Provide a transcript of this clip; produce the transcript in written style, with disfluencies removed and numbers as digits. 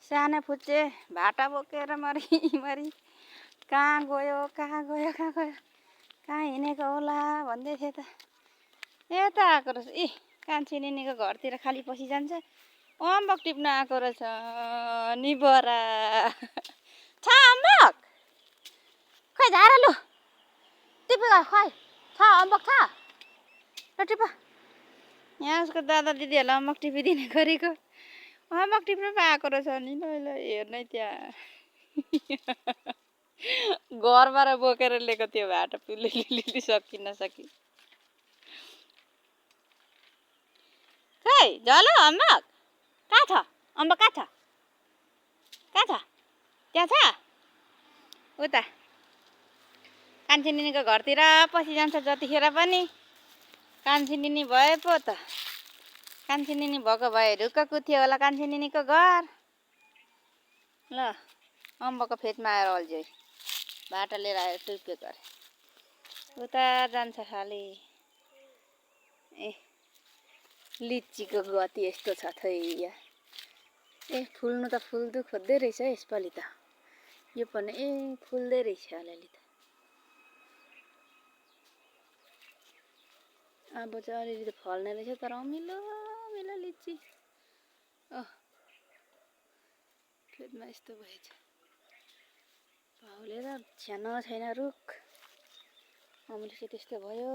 सानो फुच्चे भाटा बोकेर मरि कहाँ गयो कहाँ हिँडेको होला भन्दै थिएँ त। यता आएको रहेछ। कान्छी निनीको घरतिर खाली पसिजान्छ। अम्बक टिप्न आएको रहेछ निबरा। छ अम्बक? खै झार लु टिपेर खै छ अम्बक छ ल टिप। यहाँ उसको दादा दिदीहरूलाई अम्बक टिपिदिने गरेको अम्बक टिप्न पो आएको रहेछ नि। ल हेर्नै त्यहाँ घरबाट बोकेर ल्याएको त्यो भाटा पिउली सकि नसकि। खै झलो अम्बक कहाँ छ? अम्बक कहाँ छ? त्यहाँ छ उता कान्छी निनीको घरतिर पसिजान्छ जतिखेर पनि। कान्छी निनी भए पो त। कान्छी निनी भएको भए ढुक्क कुथ्यो होला कान्छी निनीको घर। ल अम्बकको फेदमा आएर अल्झ्यो। भाटा लिएर आएर टिपेको अरे। उता जान्छ खाली। लिचीको गति यस्तो छ थैया। फुल्नु त फुल्दो खोज्दै रहेछ है यसपालि त। यो पनि फुल्दै रहेछ अलिअलि त। अब चाहिँ अलिअलि त फल्ने रहेछ तर अमिलो लिची। खेतमा यस्तो भएछ। भाउले त छ्यान छैन रुख। अमिलो चाहिँ त्यस्तो भयो।